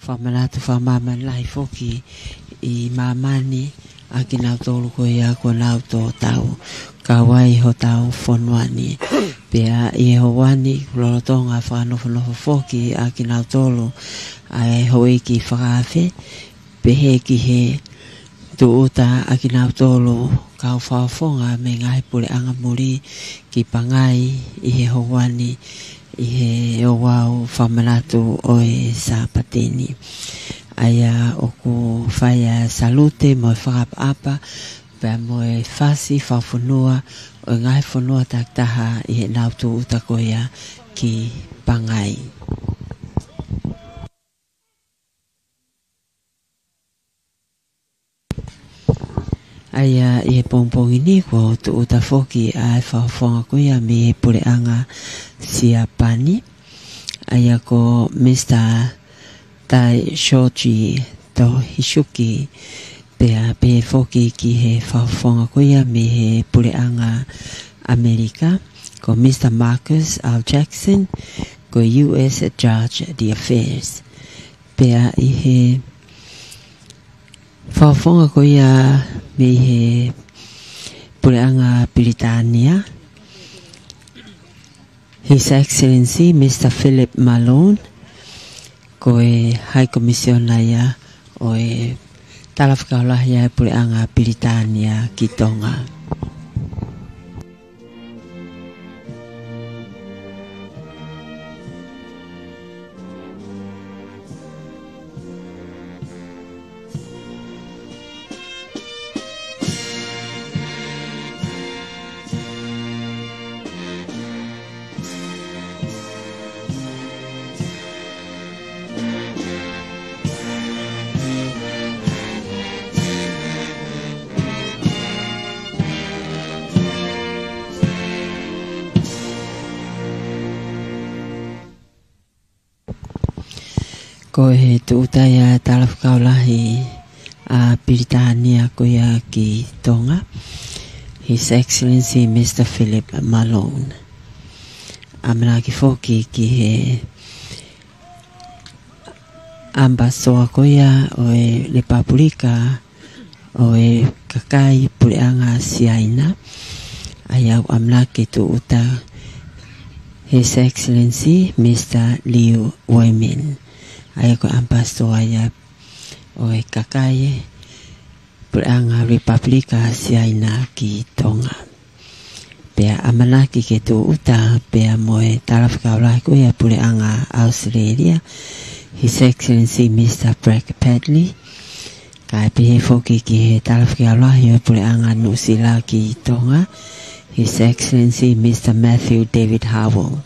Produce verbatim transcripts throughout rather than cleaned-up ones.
Fakamanatu fakamāmani lahi foki ʻi māmani ʻa kinautolu ko ia kuo nau tō tau, kau ai hotau fonua ni. Pea ʻi he houa ni, lolotonga fakanofonofo foki ʻa kinautolu ʻa e houʻeiki fakaafe, pehē ki he tūʻuta ʻa kinautolu kau fakafofonga mei he ngaahi puleʻanga muli ki Pangai ʻi he houa ni, ʻi he ouau fakamanatu ʻo e Sāpate ni. ʻA ia ʻoku fai ʻa e salute mo e fakaʻapaʻapa, pea mo e fasi fakafonua ʻo e ngaahi fonua takitaha ʻi heʻenau tūʻuta ko ia ki Pangai. ʻA ia ʻi he pongipongi ni kuo tūʻuta foki ʻa e fakafofonga ko ia mei he puleʻanga Siapani. ʻA ia ko Mr Taishoji Tohisuke, pea pehē foki ki he fakafofonga ko ia mei he puleʻanga ʻAmelika, ko Mr Marcus R Jackson, ko e U S Judge d'Affaires. Pea ʻi he fakafofonga ko ia mei he puleʻanga Pilitānia, His Excellency Mr Philip Malone, ko e High Commissioner ia ʻo e Talafekau Lahi ʻa e puleʻanga Pilitānia ki Tonga. Ko e tūʻuta ia ʻa e Talafekau Lahi ʻa Pilitānia ko ia ki Tonga, His Excellency Mr Philip Malone. ʻAmanaki foki ki he ʻAmipasitoa ko ia ʻo e Lepapulika ʻo e kakai puleʻanga Siaina, ʻa ia ʻoku ʻamanaki ke tūʻuta His Excellency Mr Liu Weimin, ʻa ia ko e ʻAmipasitoa ia ʻo e kakai puleʻanga Lepapulika Siaina ki Tonga. Pea ʻamanaki ke tūʻuta pea mo e Talafekau Lahi ko ia puleʻanga ʻAositelēlia, His Excellency Mr Brad Paisley, kae pehē foki ki he Talafekau Lahi ʻo e puleʻanga Nuʻusila ki Tonga, His Excellency Mr Matthew David Howell.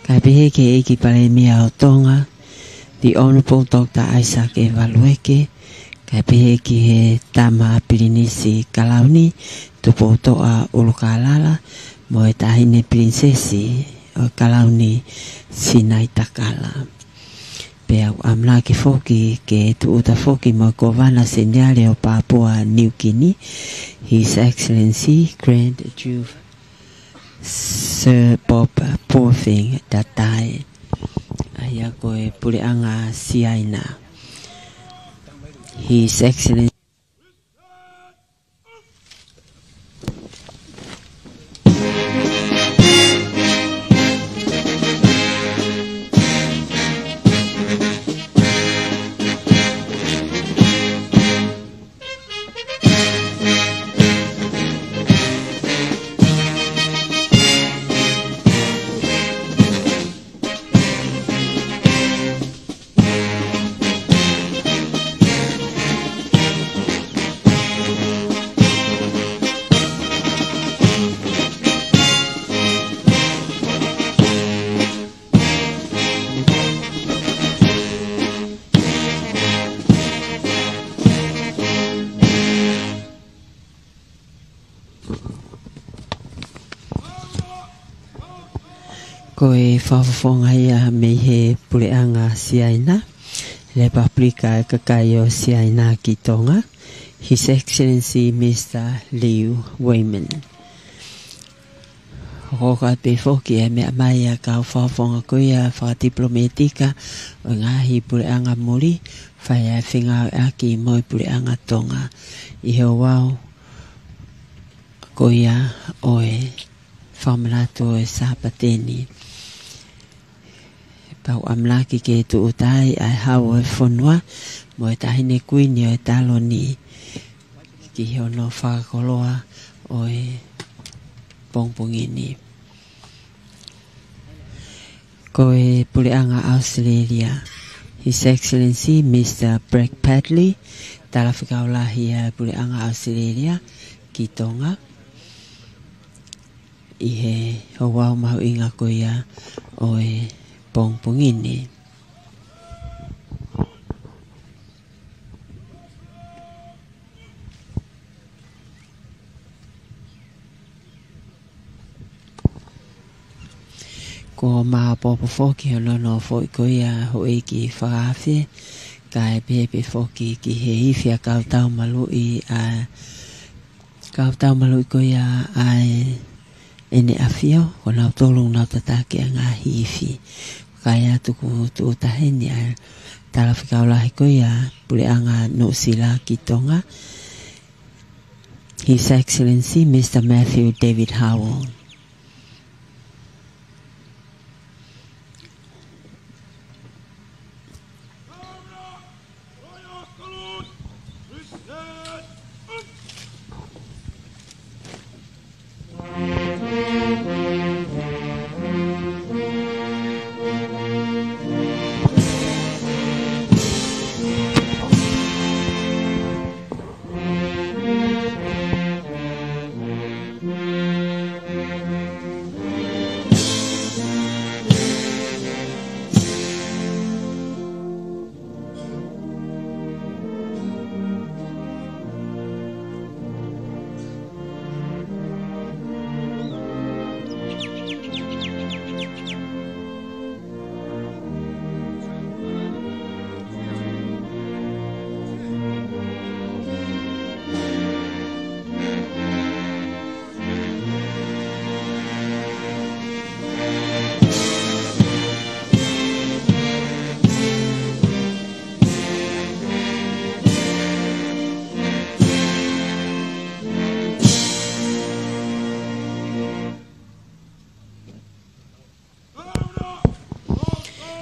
Kae pehē ki he ʻEiki Palēmia ʻo Tonga, The Honourable Doctor Isaac Evalueke, kae pehē ki he Tama Pilinisi Kalauni Tupoutoʻa ʻUlukalala, mo e Taʻahine Pilinisesi ʻo Kalauni Sinaitakala. Pea ʻoku ʻamanaki foki ke tūʻuta foki mo e Kōvana Seniale ʻo Papua New Guinea, His Excellency Grant Juve Sir Bob Poofing Tatae, ʻa ia ko e puleʻanga Siaina. His Excellency Ko e fakafofonga ia mei he puleʻanga Siaina, Lepapulika ʻa e Kakai ʻo Siaina ki Tonga, His Excellency Mr Liu Weimin. ʻOku ʻoatu pē foki e meʻa mai ʻa e kau fakafofonga ko ia fakatipilometika ʻo e ngaahi puleʻanga muli, fai ai e fengāueʻaki mo e puleʻanga Tonga ʻi he ouau ko ia ʻo e fakamanatu ʻo e Sāpate ni. Pea ʻoku ʻamanaki ke tūʻuta ai ʻa e Hau ʻo e Fonua mo e Taʻahine Kuini ʻo e Taloni ki hono fakakoloa ʻo e pongipongi ni. Ko e puleʻanga ʻAositelēlia, His Excellency Mister Brett Batley, talafekau lahi ʻa e puleʻanga ʻAositelēlia ki Tonga ʻi he ouau mahuʻinga ko ia ʻo e pongipongi ni. Kuo maopoopo foki hono nofoʻi ko ia houʻeiki fakaafe, kae pehē pē foki ki he ifi ʻa e kau taumaluʻi ʻa e kau taumaluʻi ko ia ʻa ʻEne ʻAfio, ko nautolu ʻoku nau tataki ʻa e ngaahi ifi. Kae ʻoatu ʻoku tūʻuta heni ʻa e talafekau lahi ko ia puleʻanga Nuʻusila ki Tonga, His Excellency Mister Matthew David Howell.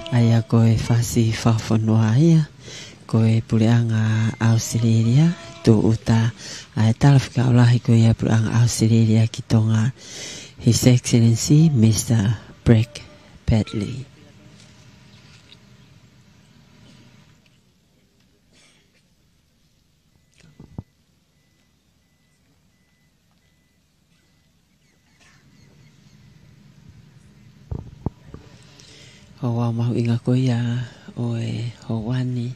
ʻA ia ko e fasi fakafonua ia, ko e puleʻanga ʻAositelēlia, tūʻuta ʻa e talafekau lahi ko ia puleʻanga ʻAositelēlia ki Tonga, His Excellency Mister Brett Batley. Ouau mahuʻinga ko ia ʻo e houa ni,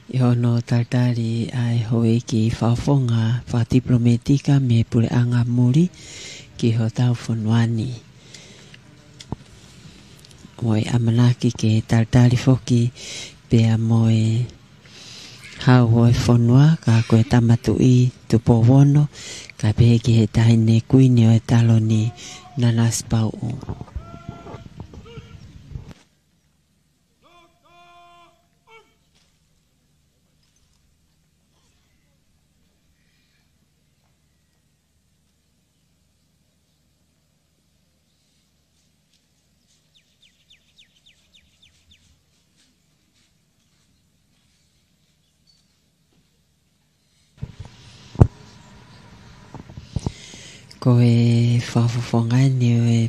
ʻi hono talitali ʻa e houʻeiki fakafofonga fakatipilometika mei he puleʻanga muli ki hotau fonua ni. Mo e ʻamanaki ke talitali foki pea mo e Hau ʻo e Fonua, ka ko e Tama Tuʻi Tupou Ono, kae pehē ki he Taʻahine Kuini ʻo e Taloni, Nanasipauʻu. Ko e fakafofonga eni ʻo e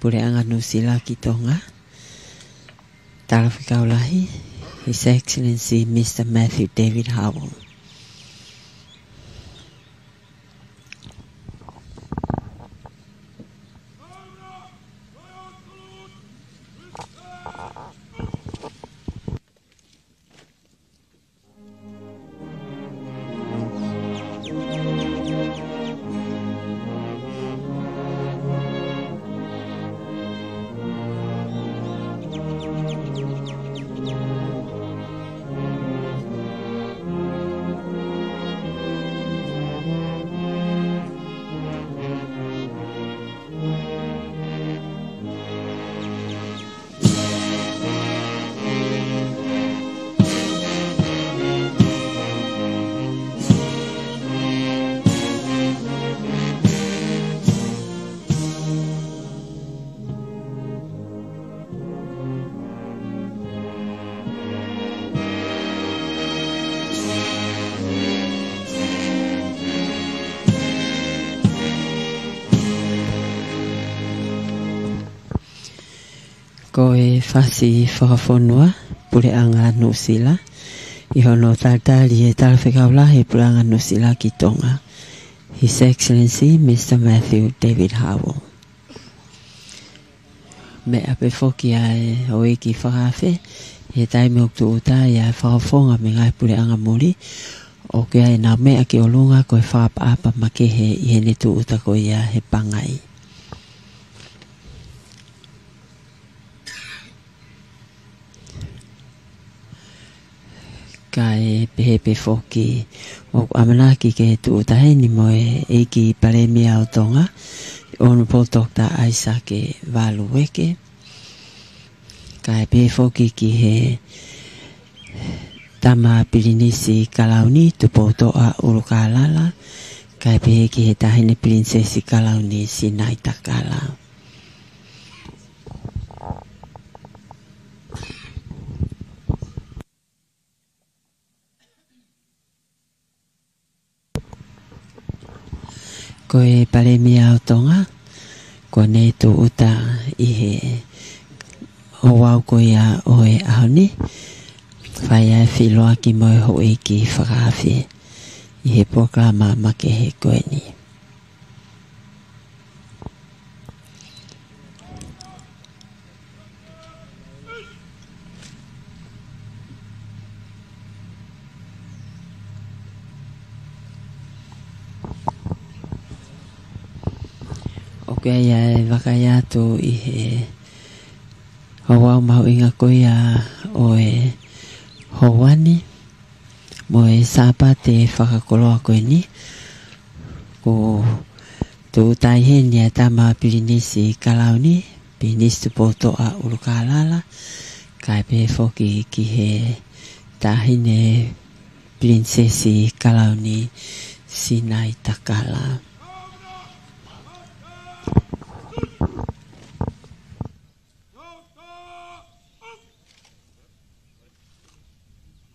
puleʻanga Nuʻusila ki Tonga, talafekau lahi, His Excellency Mister Matthew David Howell. Ko e fasi fakafonua Puleʻanga Nuʻusila, ʻi hono talitali ʻe he Talafekau Lahi Puleʻanga Nuʻusila ki Tonga, His Excellency Mister Matthew David Howell. Meʻa pē foki ʻa e houʻeiki fakaafe, ʻi he taimi ʻoku tūʻuta ai ʻa e fakafofonga mei he ngaahi puleʻanga muli, ʻoku ʻi ai ʻenau meʻa ki ʻolunga ko e fakaʻapaʻapa makehe ʻi heʻene tūʻuta ko ia he pangai. Kae pehē pē foki ʻoku ʻamanaki ke tūʻuta heni mo e ʻEiki Palēmia ʻo Tonga, Honourable Doctor ʻAisake Valu Ueke. Kae pehē foki ki he Tama Pilinisi Kalauni Tupoutoʻa ʻUlukālala, kae pehē ki he Taʻahine Pilinisesi Kalauni Sinaitakala. Ko e Palēmia ʻo Tonga, kuo ne tūʻuta ʻi he ouau ko ia ʻo e ʻaho ni, fai ai e feʻiloaki mo e houʻeiki fakaafe ʻi he polokalama makehe ko eni. ʻOku ʻi ai e vakai atu ʻi he ouau mahuʻinga ko ia ʻo e houa ni, mo e Sāpate fakakoloa ko eni, kuo tūʻuta ai heni ʻa e Tama Pilinisi Kalauni, Pilinisi Tupoutoʻa ʻUlukālala, kae pehē foki ki he Taʻahine Pilinisesi Kalauni Sinaitakala.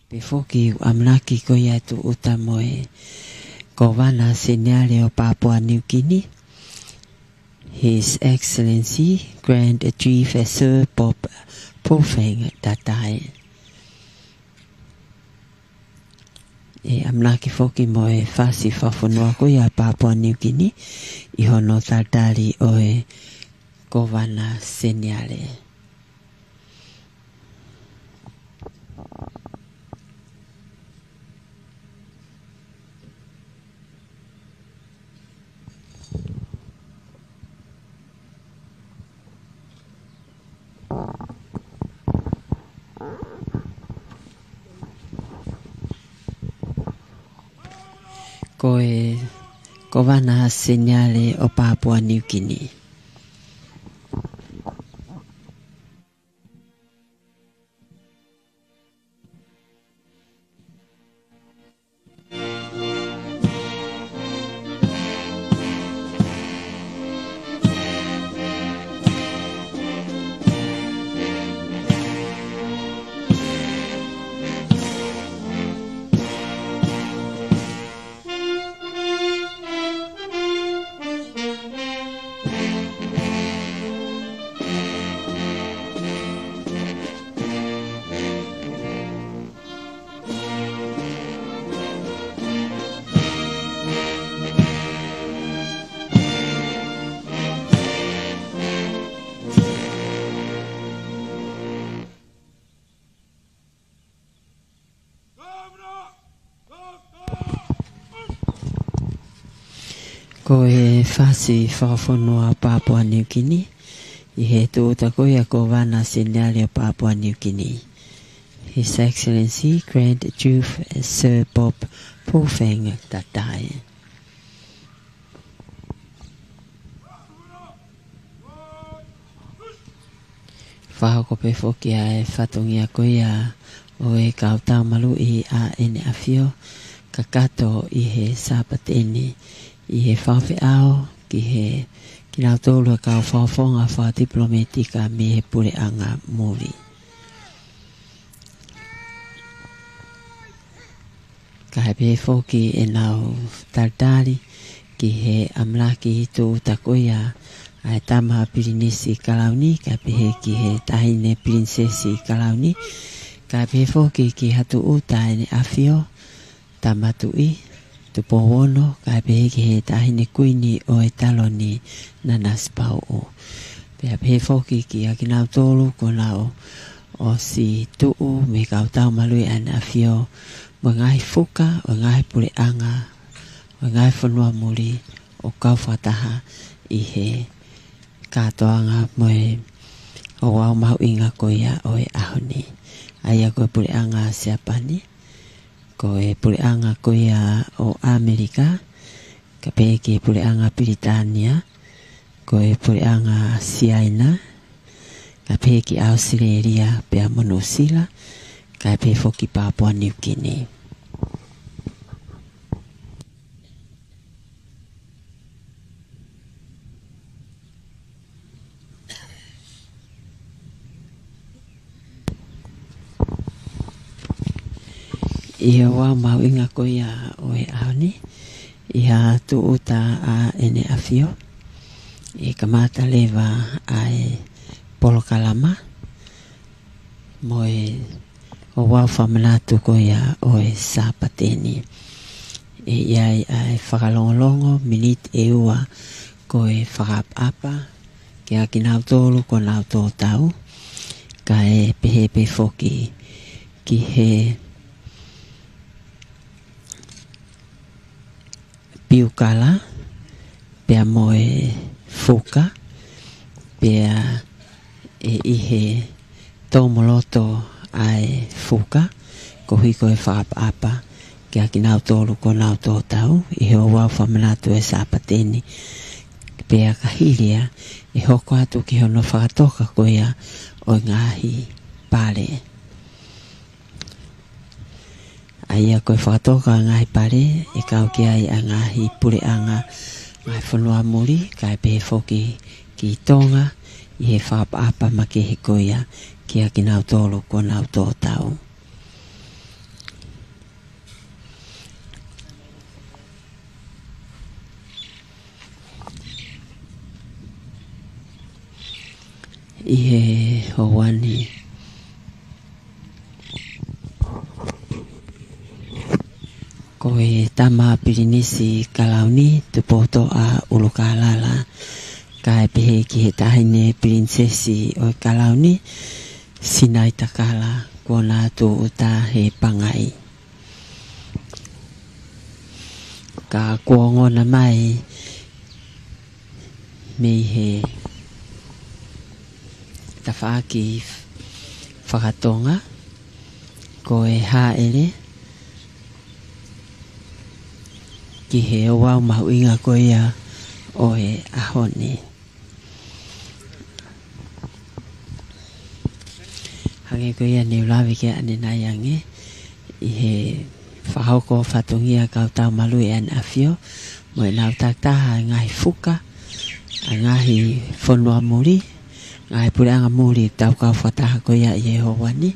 Pehē foki ʻoku ʻamanaki ko ia ʻe tūʻuta mo e Kōvana Seniale ʻo Papua New Guinea, His Excellency Grant Chief Sir Bob Pulfang Tatae. ʻE ʻamanaki foki mo e fasi fakafonua ko ia Papua New Guinea ʻi hono talitali ʻo e Kōvana Seniale. Ko e Kōvana Seniale ʻo Papua New Guinea. Ko e fasi fakafonua Papua New Guinea, ʻi he tūʻuta ko ia Kōvana Seniale ʻo Papua New Guinea, His Excellency Grant Chief Sir Bob Pulfang Tatae. Fakahoko pē foki ʻa e fatongia ko ia ʻo e kau taumaluʻi ʻa ʻEne ʻAfio kakato ʻi he Sāpate ni ʻi he fakafeʻao ki he kinautolu e kau fakafofonga fakatipilōmētika mei he puleʻanga muli. Kae pehē foki ʻenau talitali ki he ʻamanaki tūʻuta ko ia ʻa e tama Pilinisi Kalauni, kae pehē ki he taʻahine Pilinisesi Kalauni, kae pehē foki ki ha tūʻuta ʻEne ʻAfio, Tama Tuʻi Tupou Ono, kae pehē ki he taʻahine Kuini ʻo e Taloni Nanasipauʻu. Pea pehē foki kiate kinautolu kuo nau ʻosi tuʻu mei he kau taumaluʻi ʻa ʻEne ʻAfio, mo e ngaahi fuka ʻo e ngaahi puleʻanga ʻo e ngaahi fonua muli ʻo kau fakataha ʻi he kātoanga mo e ouau mahuʻinga ko ia ʻo e ʻaho ni. ʻA ia ko e puleʻanga Siapani, ko e puleʻanga ko ia ʻo ʻAmelika, kae pehē ki he puleʻanga Pilitānia, ko e puleʻanga Siaina, kae pehē ki ʻAositelēlia pea mo Nuʻusila, kae pehē foki Papua Niukini. ʻI he ouau mahuʻinga ko ia ʻo e ʻaho ni, ʻi ha tūʻuta ʻa ʻEne ʻAfio, ʻe kamata leva ʻa e polokalama mo e ouau fakamanatu ko ia ʻo e Sāpate ni. ʻE ʻi ai ʻa e fakalongolongo miniti ʻe ua ko e fakaʻapaʻapa kiate kinautolu kuo nau tō tau, kae pehē pē foki ki he piukala, pea mo e fuka, pea ʻe ʻi he tōmoloto ʻa e fuka, koeʻuhi ko e fakaʻapaʻapa kiate kinautolu kuo nau tō tau, ʻi he ouau fakamanatu ʻo e Sāpate ni. Pea ka hili ia, ʻe hoko atu ki hono fakatoka ko ia ʻo e ngaahi pale. ʻA ia ko e fakatoka ʻo e ngaahi pale, ʻe kau ki ai ʻa e ngaahi puleʻanga, ngaahi fonua muli, kae pehē foki ki Tonga, ʻi he fakaʻapaʻapa makehe ko ia kiate kinautolu kuo nau tō tau. ʻI he houa ni, ko e tama Pilinisi Kalauni Tupoutoʻa ʻUlukālala, kae pehē ki he taʻahine Pilinisesi ʻo e Kalauni, Sinaitakala, kuo na tūʻuta he Pangai. Ka kuo ongona mai mei he tafaʻaki faka-Tonga, ko e hāʻele ki he ouau mahuʻinga ko ia ʻo e ʻaho ni. Hangē ko ia ne u lave ki ai ʻanenai ange, ʻi he fakahoko fatongia kau taumaluʻi ʻa ʻEne ʻAfio, mo ʻenau takitaha ʻa e ngaahi fuka, ʻa e ngaahi fonua muli, ngaahi puleʻanga muli ʻoku tau kau fakataha ko ia ʻi he houa ni,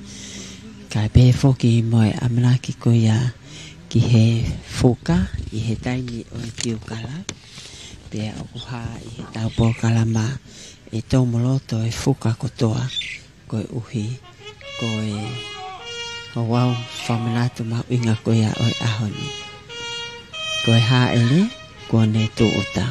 kae pehē foki mo e ʻamanaki ko ia ki he fuka ʻi he taimi ʻo e piukala, pea ʻoku hā ʻi heʻetau polokalama ʻe tōmoloto e fuka kotoa, koeʻuhi ko e ouau fakamanatu mahuʻinga ko ia ʻo e ʻaho ni. Ko e hāʻele kuo ne tūʻuta.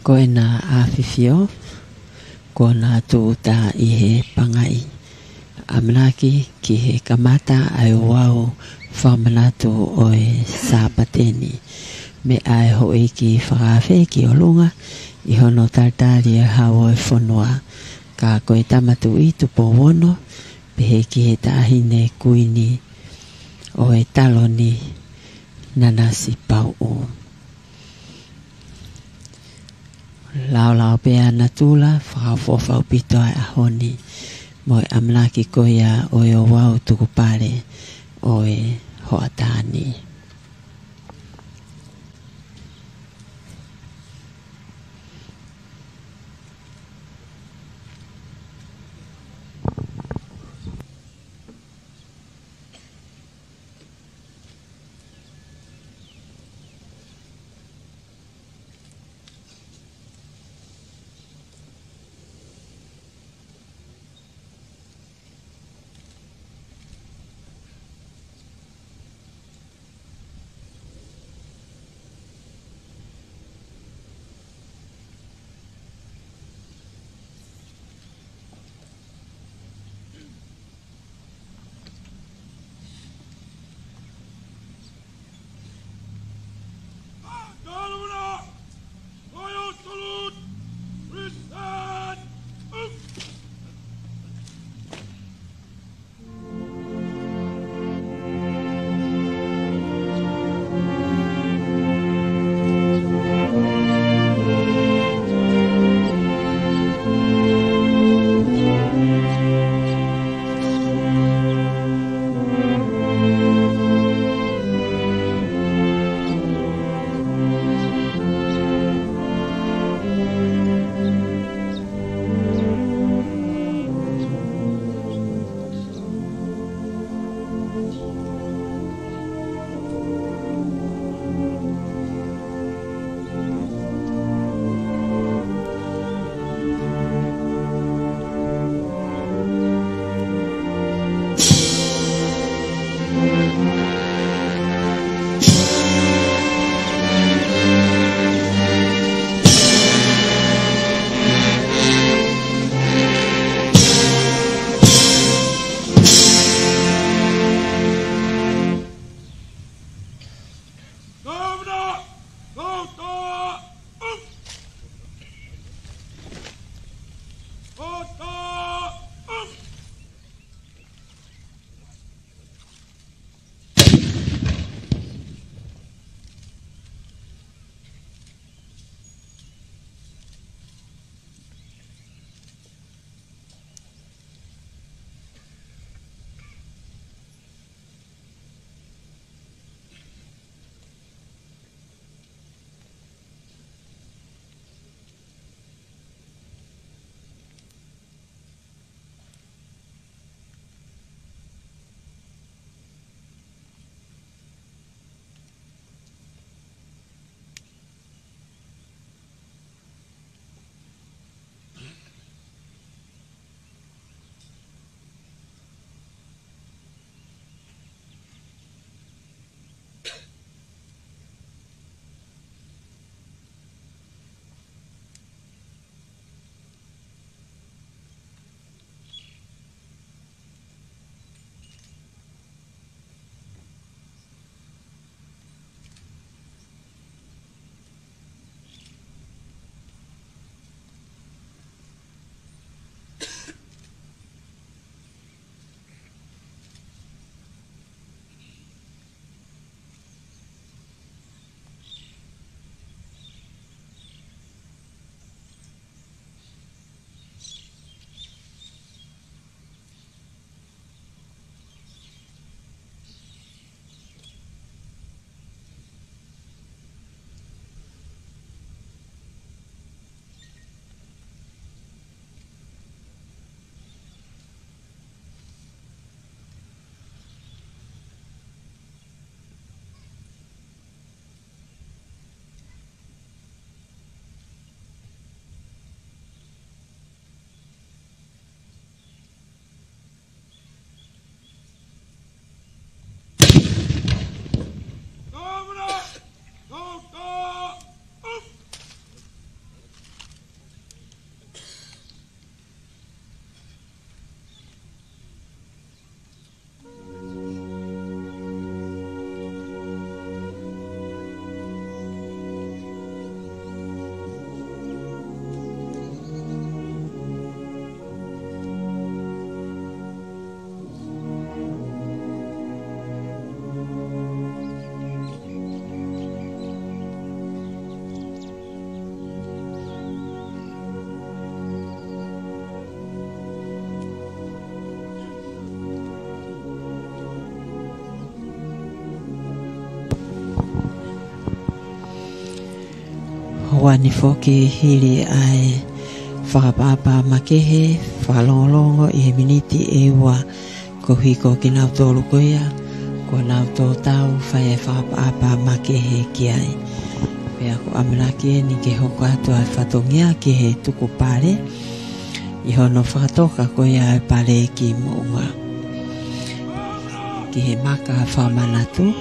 Ko ʻena ʻafifio, kuo na tūʻuta ʻi he Pangai. ʻAmanaki ki he kamata ʻa e ouau fakamanatu ʻo e Sāpate ni. Meʻa ʻa e houʻeiki fakaafe ki ʻolunga ʻi hono talitali ʻa e hau ʻo e fonua, ka ko e Tama Tuʻi Tupou Ono, pehē ki he Taʻahine Kuini ʻo e Taloni, Nanasipauʻu. Laolao pē ʻa natula, fakaʻofoʻofa ʻaupito ʻa e ʻaho ni, mo e ʻamanaki ko ia ʻo e ouau tukupale ʻo e hoʻatā ni. ʻOhoani foki hili ʻa e fakaʻapaʻapa makehe, fakalongolongo ʻi he miniti ʻe ua, ko e hoko kinautolu ko ia, kuo nau tō tau fai e fakaʻapaʻapa makehe ki ai. Pea ko e ʻamanaki eni ke hoko atu ʻa e fatongia ki he tuku pale, ʻi hono fakatoka ko ia e pale ki Moʻunga. Ki he maka fakamanatu,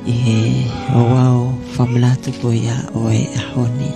ʻi he ouau fakamanatu ko ia ʻo e ʻaho ni.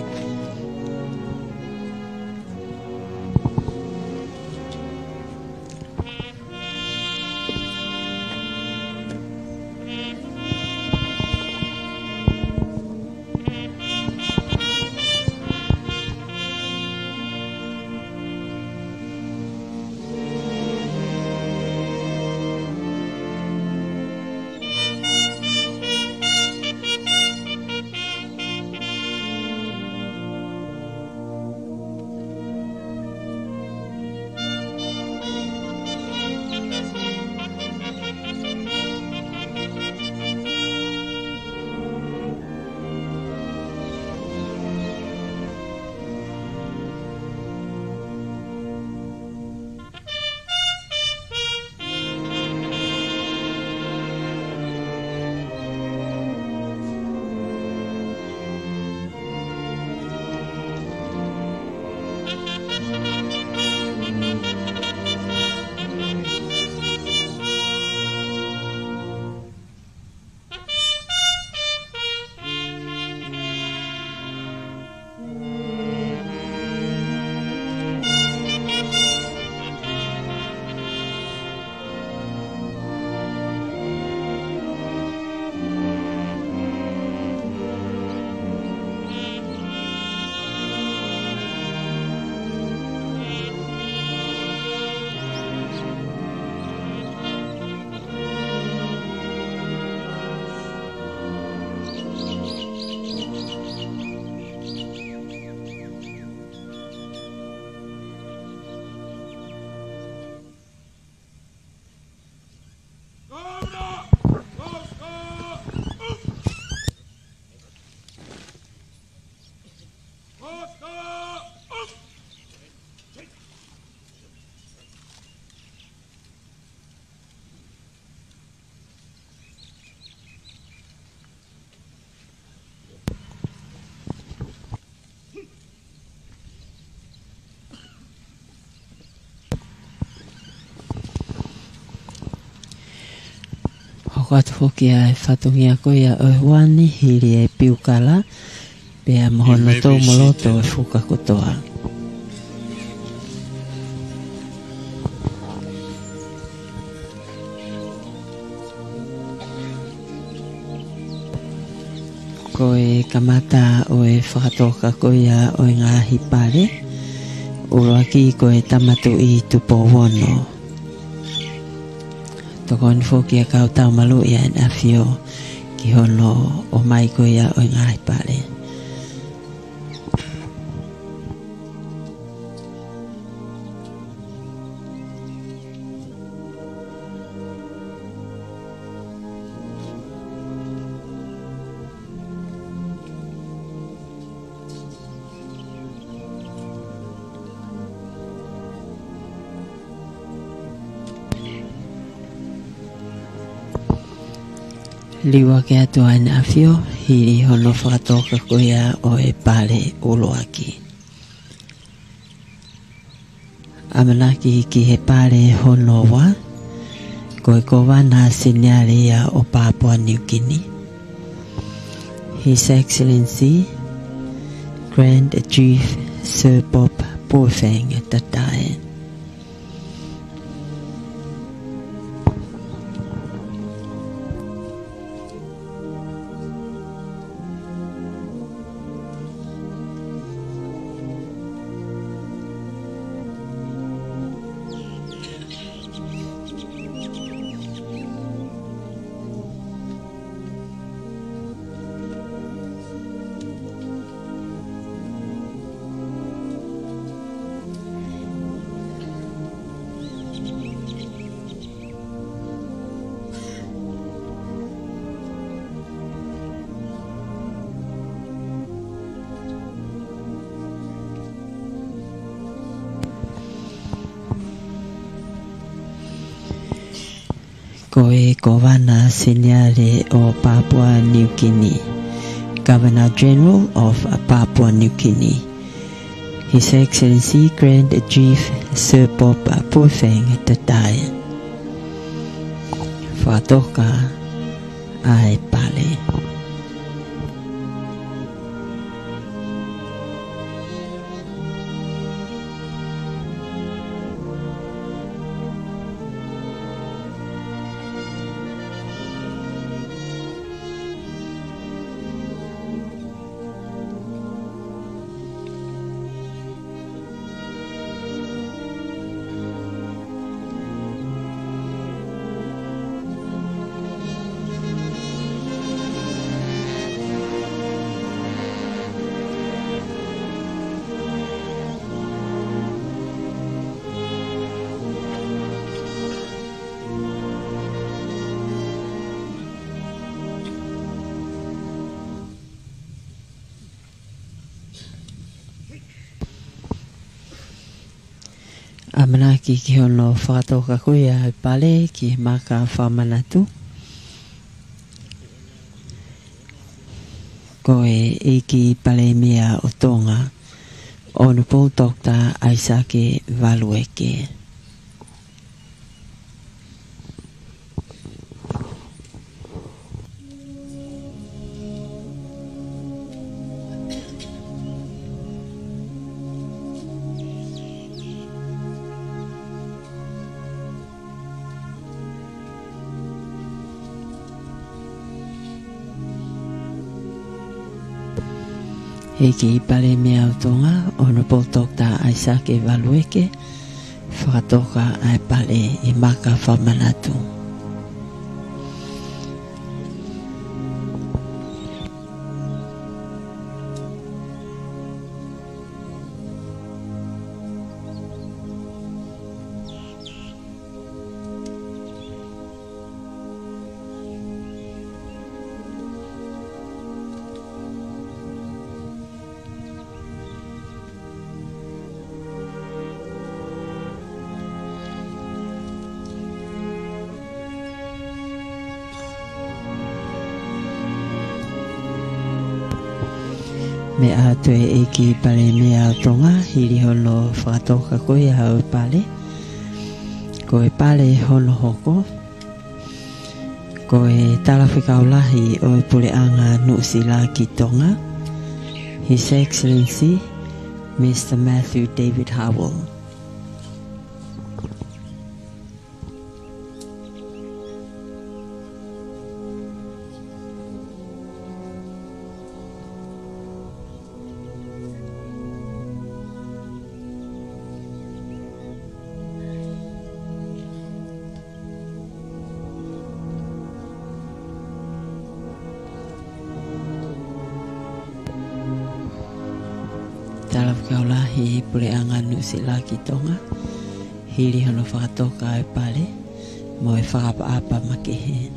Hoko atu foki ʻa e fatongia ko ia ʻo e ʻohoani hili e piukala, pea mo hono tō mo loto e fuka kotoa. Ko e kamata ʻo e fakatoka ko ia ʻo e ngaahi pale, ʻuluaki ko e Tama Tuʻi Tupou Ono. Tokoni foki ʻa e kau taumaluʻi ʻa ʻEne ʻAfio ki hono ʻomai ko ia ʻo e ngaahi pale. Liuaki atu ʻa ʻEne ʻAfio hili hono fakatoka ko ia ʻo e pale ʻuluaki. ʻAmanaki ki he pale hono ua, ko e Kōvana Seniale ia ʻo Papua New Guinea. His Excellency Grand Chief Sir Bob Puofeng the Third. Ko e Kōvana Seniale ʻo Papua New Guinea, Governor General of Papua New Guinea, His Excellency Grand Chief Sir Bob Puifeng Tatai. Fakatoka ʻa e pale. ʻAmanaki ki hono fakatoka ko ia ʻa e pale ki he maka fakamanatu. Ko e ʻEiki Palēmia ʻo Tonga, Honourable Doctor ʻAisake Valueke. ʻEiki Palēmia ʻo Tonga, Honourable Doctor ʻAisake Valueke, fakatoka ʻa e pale ʻi he maka fakamanatu. Meʻa atu e ʻEiki Palēmia ʻo Tonga, hili hono fakatoka ko ia ʻa e pale. Ko e pale hono hoko, ko e Talafekau Lahi ʻo e Puleʻanga Nuʻusila ki Tonga, His Excellency Mister Matthew David Howell. Talafekau Lahi Puleʻanga Nuʻusila ki Tonga, hili hono fakatoka e pale mo e fakaʻapaʻapa makehe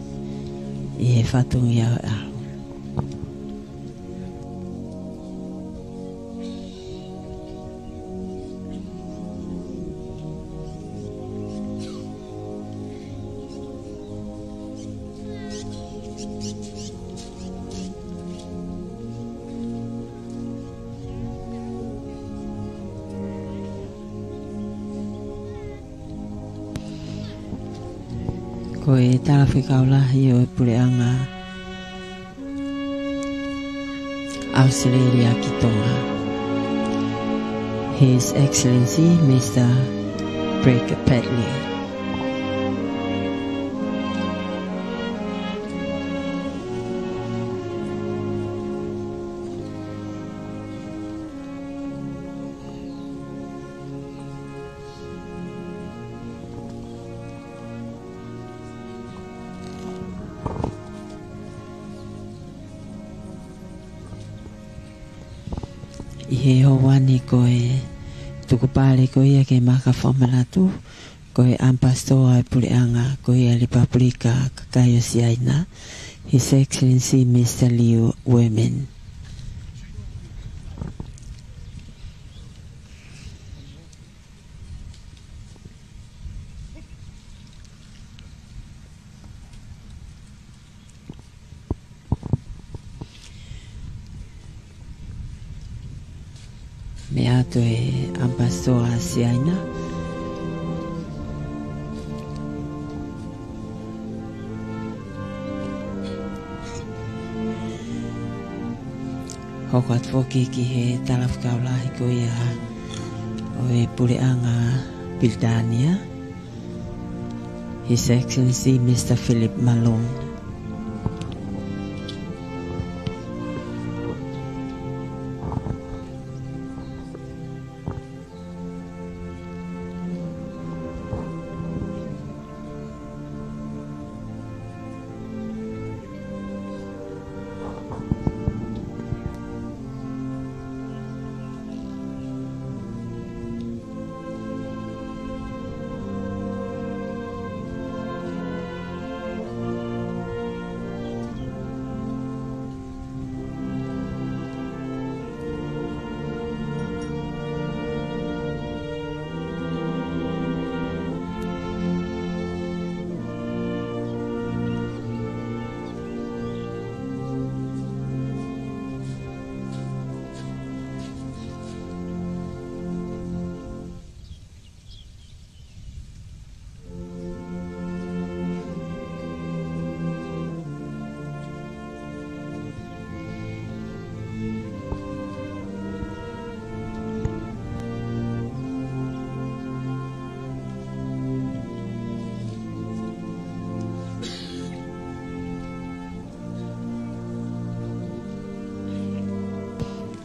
ʻi he fatongia ʻo e ʻaho. Ko e Talafekau Lahi ʻo e Puleʻanga ʻAositelēlia ki Tonga, His Excellency Mister Blake Platley. ʻI he houa ni ko e tukupale ko ia ki he maka fakamanatu, ko e ʻAmipasitoa ʻo e Puleʻanga ko ia Lepupelika Kakai ʻo Siaina, His Excellency Mister Liu Weman. Meʻa atu e ʻamipasitoa Siaina. Hoko atu foki ki he talafekau lahi ko ia ʻo e puleʻanga Pilitānia, His Excellency Mister Philip Malone.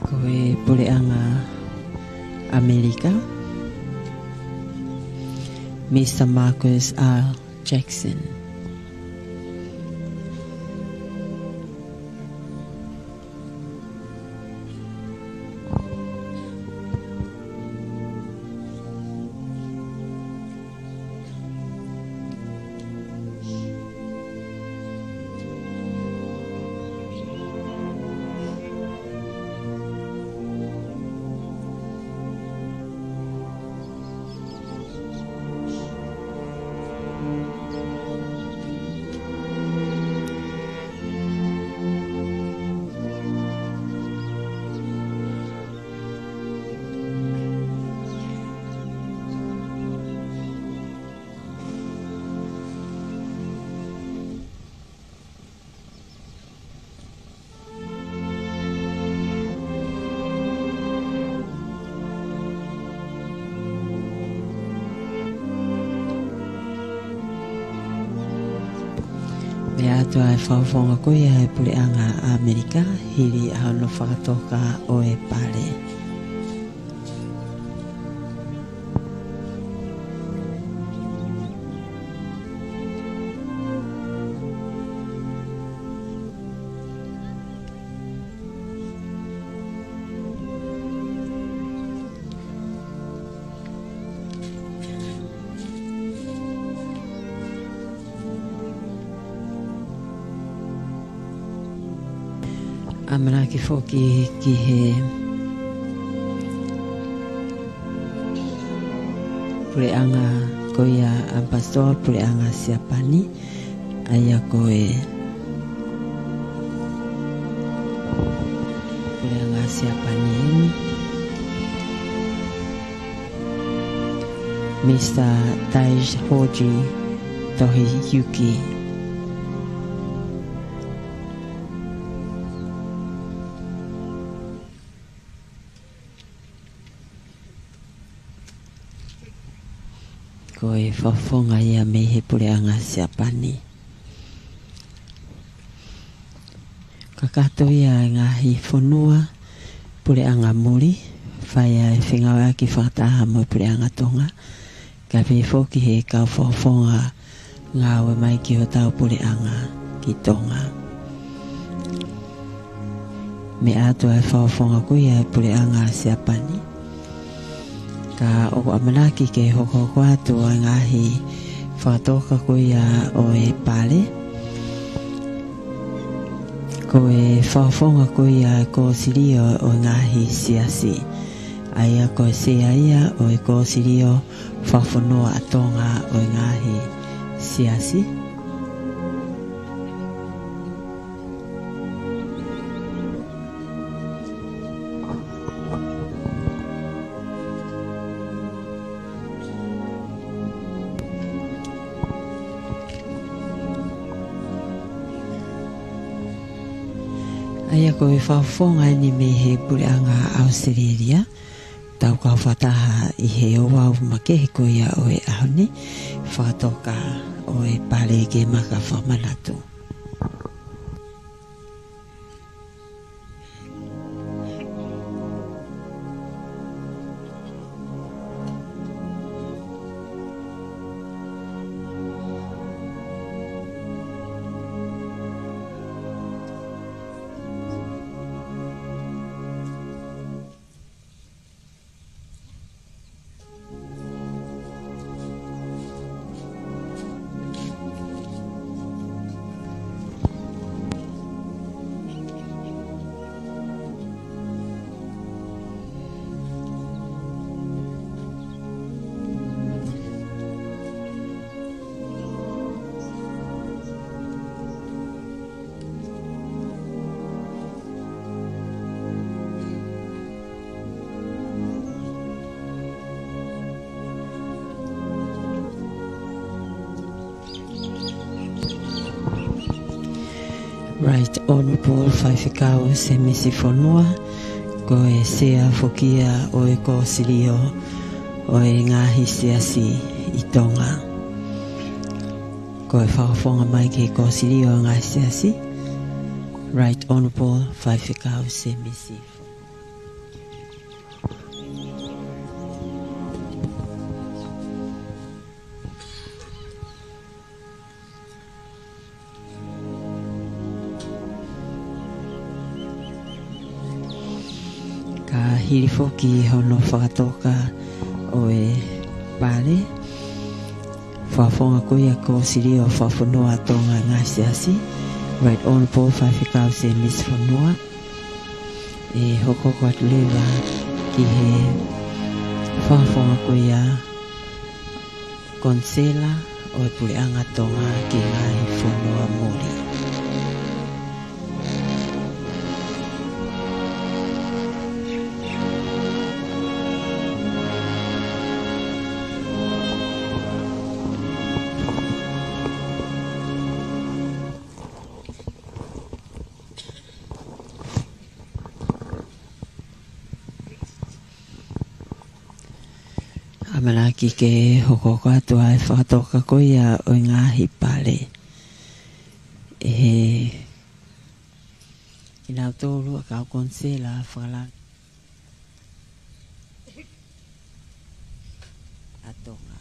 Ko e puleʻanga ʻAmelika, Mister Marcus R. Jackson. Meʻa atu ʻa e fakafofonga ko ia ʻa e puleʻanga ʻAmelika, hili ʻa hono fakatoka ʻo e pale. ʻAmanaki foki ki he puleʻanga ko ia ʻa e ʻamipasitoa puleʻanga Siapani, ʻa ia ko e puleʻanga Siapani eni, Mister Daihoji Tohiyuki. Ko e fakafofonga ia mei he puleʻanga Siapani. Kakato ia ʻa e ngaahi fonua, puleʻanga muli, fai ʻa e fengāueʻaki fakataha mo e puleʻanga Tonga, kae pehē foki he kau fakafofonga ngāue mai ki hotau puleʻanga ki Tonga. Meʻa atu ʻa e fakafofonga ko ia ʻa e puleʻanga Siapani. Ka ʻoku ʻamanaki ke hokohoko atu ʻa e ngaahi fakatoka ko ia ʻo e pale. Ko e fakafofonga ko ia ʻa e kōsilio ʻo e ngaahi siasi. ʻA ia ko e sea ia ʻo e kōsilio fakafonua ʻa Tonga ʻo e ngaahi siasi. ʻA ia ko e fakafofonga eni mei he Puleʻanga ʻAositelēlia, tau kau fakataha ʻi he ouau makehe ko ia ʻo e ʻaho ni, fakatoka ʻo e pale ke maka fakamanatu. Right Honourable Faifekau Semisi Fonua, ko e Sea foki ia ʻo e Kōsilio ʻo e Ngaahi Siasi ʻi Tonga. Ko e fakafofonga mai ki he Kōsilio ʻo e Ngaahi Siasi, Right Honourable Faifekau Semisi Fonua. Ka hili foki hono fakatoka ʻo e pale, fakafofonga ko ia Kōsilio Fakafonua Tonga Ngaahi Siasi, Right Honourable Faifekau Semisi Fonua, ʻe hokohoko atu leva ki he fakafofonga ko ia Konisela ʻo e Puleʻanga Tonga ki he Ngaahi Fonua Muli. ʻAmanaki ke hokohoko atu ʻa e fakatoka ko ia ʻo e ngaahi pale ʻe he kinautolu ʻa e kau Konisela Fakalangi ʻa Tonga.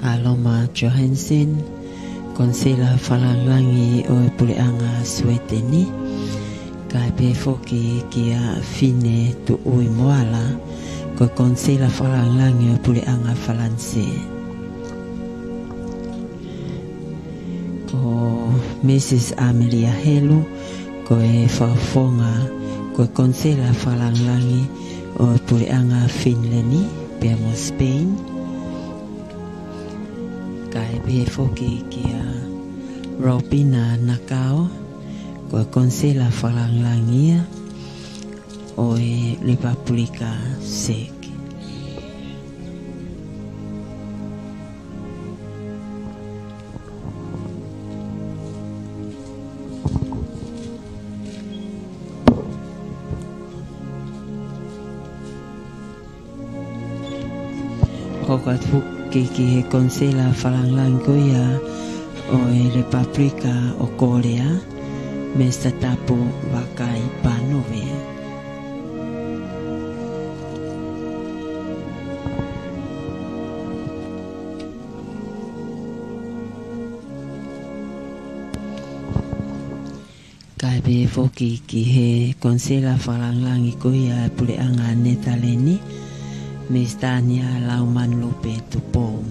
ʻA Loma Johansen, Konisela Fakalangilangi ʻo e Puleʻanga Sueteni, kae pehē foki kia Fine Tuʻui Moala, ko e Konisela Fakalangilangi ʻo e Puleʻanga Falanisē. Ko Mrs Amelia Helu, ko e fakafofonga, ko e Konisela Fakalangilangi ʻo e Puleʻanga Finileni, pea mo Spain. Kae pehē foki kia Robina Nakao, ko e Konisela Fakalangilangi ia ʻo e Lepapulika Seki. Hokohoko atu foki ki he Konisela Fakalangilangi ko ia ʻo e Lepapulika ʻo Kolea, Misa Tapu Vakai Panove. Kae pehē foki ki he Konisela Fakalangilangi ko ia ʻa e Puleʻanga Netaleni, Mei Sitania Laumanuʻulupe Tupou.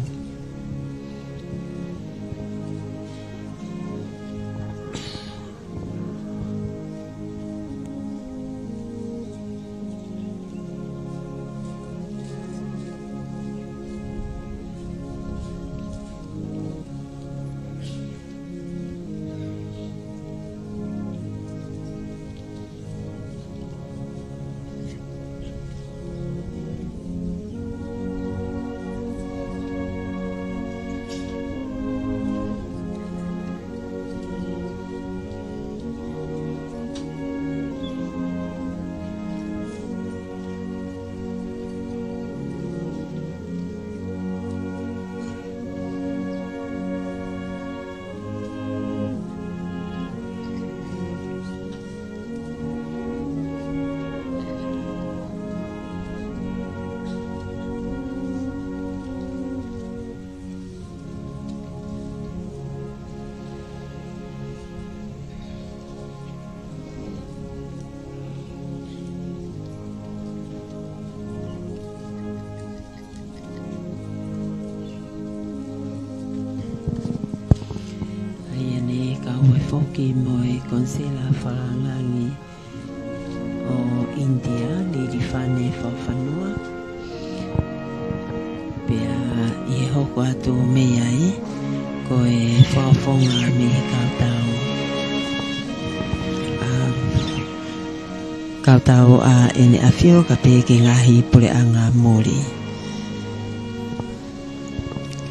ʻA ia ne kau ai foki mo e Konisela Fakalangilangi ʻo ʻInitia, Lilifu Fane Fakafanua. Pea ʻi he hoko atu mei ai, ko e fakafofonga mei he kautau, ʻa, kautau ʻa ʻEne ʻAfio kae pehē ki he ngaahi puleʻanga muli.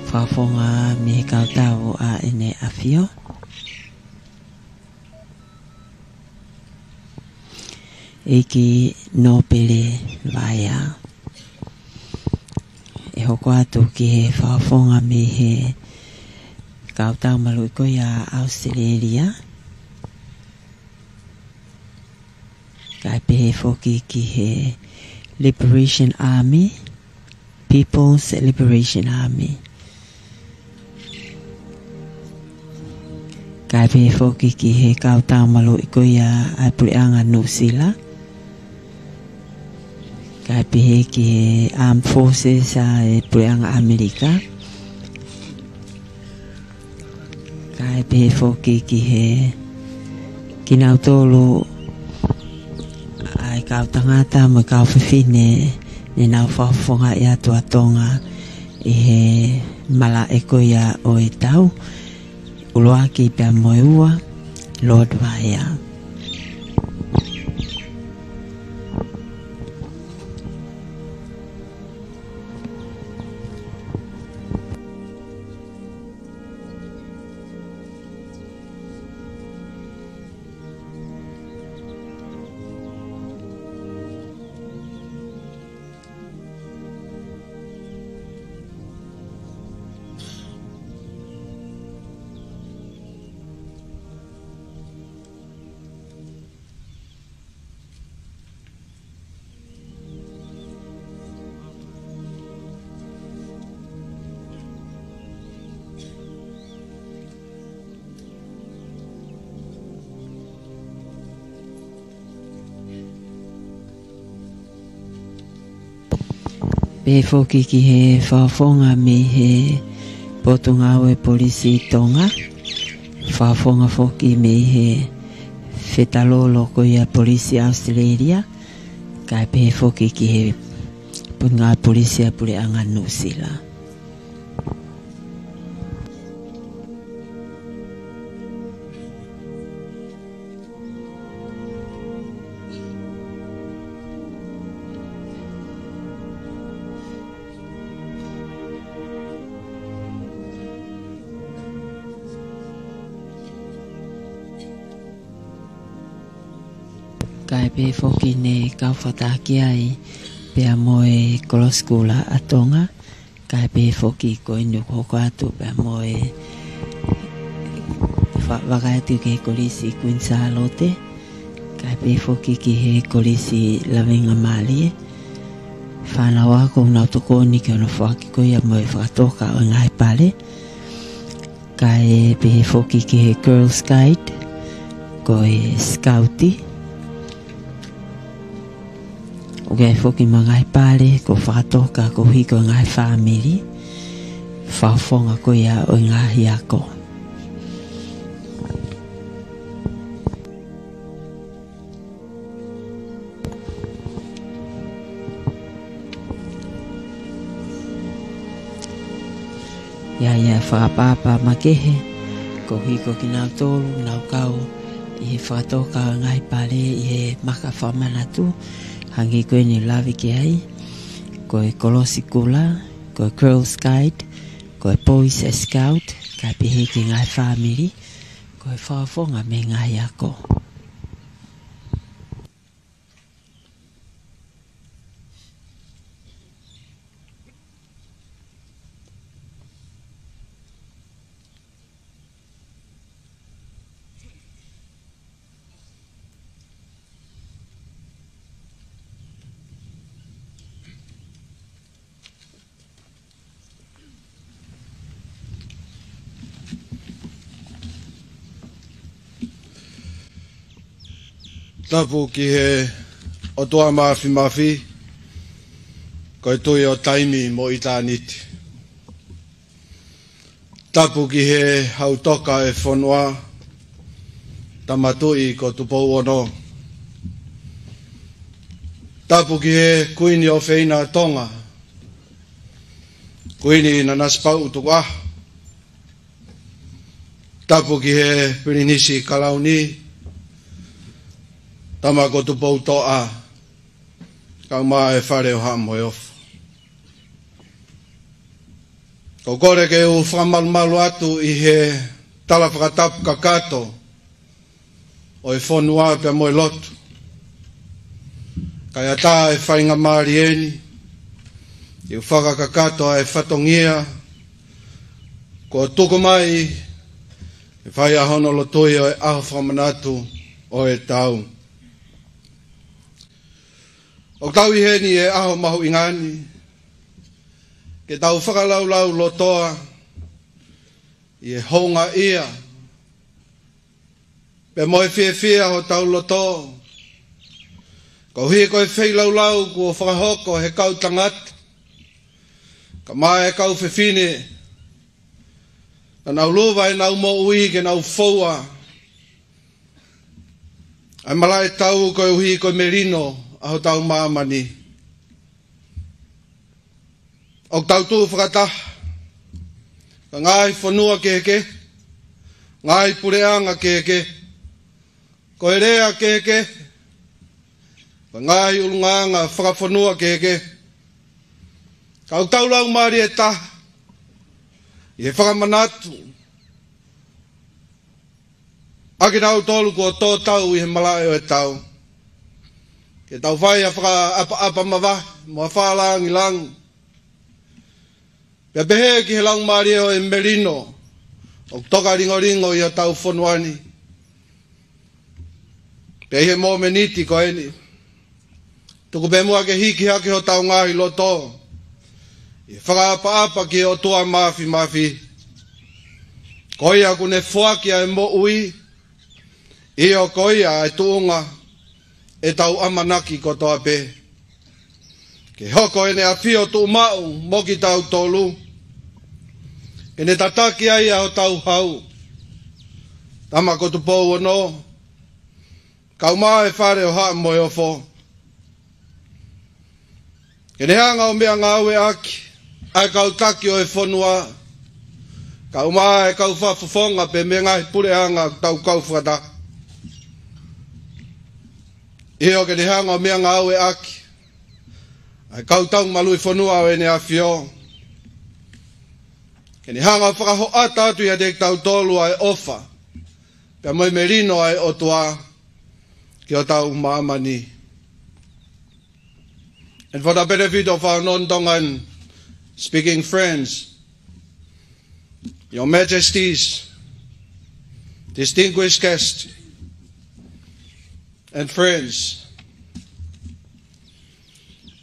Fakafofonga mei he kautau ʻa ʻEne ʻAfio, ʻEiki Nōpele Vaea. ʻE hoko atu ki he fakafofonga mei he kautau maluʻi ko ia ʻa ʻAositelēlia, kae pehē foki ki he Liberation Army, People's Liberation Army. Kae pehē foki ki he kautau maluʻi ko ia ʻa e puleʻanga Nuʻusila. Kae pehē ki he Armed Forces ʻa e puleʻanga ʻAmelika. Kae pehē foki ki he, kinautolu ʻa e kau tangata mo e kau fefine ne nau fakafofongaʻi atu ʻa Tonga ʻi he malaʻe ko ia ʻo e tau, ʻuluaki pea mo e ua, Lord Vaea. Pehē foki ki he fakafofonga mei he Potungāue Polisi Tonga, fakafofonga foki mei he fetalolo ko ia Polisi ʻAositelēlia, kae pehē foki ki he Potungāue Polisi ʻa e puleʻanga Nuʻusila. Kae pehē foki ne kau fakataha ki ai pea mo e Kolosi Kula ʻa Tonga, kae pehē foki ko eni ʻoku hoko atu pea mo e fa-, vakai atu ki he Kolisi Kuini Sālote, kae pehē foki ki he Kolisi Lavengamālie. Fānau ako ʻoku nau tokoni ki hono foaki ko ia mo e fakatoka ʻo e ngaahi pale. Kae pehē foki ki he Girls Guide, ko e sikauti. Ke foki mo e ngaahi pale, ko e fakatoka koeʻuhi ko e ngaahi fāmili, fakafofonga ko ia ʻo e ngaahi ako. ʻIo, ʻio, fakaʻapaʻapa makehe, koeʻuhi ko kinautolu, nau kau ʻi he fakatoka ngaahi pale ʻi he maka fakamanatu, hangē ko eni lave ki ai, ko e kolosi kula, ko e Girls Guide, ko e Boys Scout, kae pehē ki he ngaahi fāmili, ko e fakafofonga mei he ngaahi ako. Tapu ki he ʻOtua Māfimafi, ko e Tuʻi ʻo taimi mo ʻitāniti. Tapu ki he Hau Toka ʻo e fonua, Tama Tuʻi ko Tupou Ono. Tapu ki he Kuini ʻofeina ʻo Tonga, Kuini Nanasipauʻu Tukuʻaho. Tapu ki he Pilinisi Kalauni, Tama ko Tupoutoʻa, kae ʻumaʻā e Fale ʻo Haʻa Moheofo. ʻOku ou kole ke u fakamalumalu atu ʻi he tala fakatapu kakato ʻo e fonua pea mo e lotu. Kae ʻatā e faingamālie ni, ke u fakakakato ʻa e fatongia kuo tuku mai ke fai ai hono lotu ʻi he ʻaho fakamanatu ʻo e tau. ʻOku tau ʻi heni he ʻaho mahuʻinga ni, ke tau fakalaulaulotoa ʻi he houngaʻia pea mo e fiefia hotau loto, koeʻuhi ko e feilaulau kuo fakahoko ʻe he kau tangata, kae ʻumaʻā e kau fefine, naʻa nau luva ʻenau moʻui ke nau foua ʻa e malaʻe tau koeʻuhi ko e melino ʻa hotau māmani. ʻOku tau tuʻu fakataha, ka ngaahi fonua kehekehe, ngaahi puleʻanga kehekehe, ko e lea kehekehe, ka ngaahi ʻulungaanga fakafonua kehekehe, ka ʻoku tau laumālie taha ʻi he fakamanatu ʻa kinautolu kuo tō tau ʻi he malaʻe ʻo e tau. Ke tau fai ʻa e fakaʻapaʻapa mavahe mo e fakalāngilangi, pea pehē ki he laumālie ʻo e melino ʻoku toka lingolingo ʻi hotau fonua ni. Pea ʻi he mōmeniti ko eni, tuku pē muʻa ke hiki hake hotau ngaahi loto ʻi he fakaʻapaʻapa ki he ʻOtua Māfimafi. Ko ia ʻoku ne foaki ʻa e moʻui, ʻio ko ia ʻa e tuʻunga ʻetau ʻamanaki kotoa pē. Ke hoko ʻene ʻafio tuʻumaʻu mo kitautolu, ke ne tataki ai ʻa hotau hau, Tama ko Tupou Ono, kae ʻumaʻā e Fale ʻo Haʻa Moheofo. Ke ne hanga ʻo meʻangāueʻaki ʻa e kau taki ʻo e fonua, kae ʻumaʻā e kau fakafofonga pea mo e ngaahi puleʻanga ʻoku tau kau fakataha. ʻIo, ke ne hanga ʻo meʻangāueʻaki ʻa e kau taumaluʻi fonua ʻo ʻEne ʻAfio. Ke ne hanga ʻo fakahoʻata atu ʻiate kitautolu ʻa e ʻofa pea mo e melino ʻa e ʻOtua ki hotau māmani. And for the benefit of our non-Tongan speaking friends, Your Majesties, distinguished guests, and friends,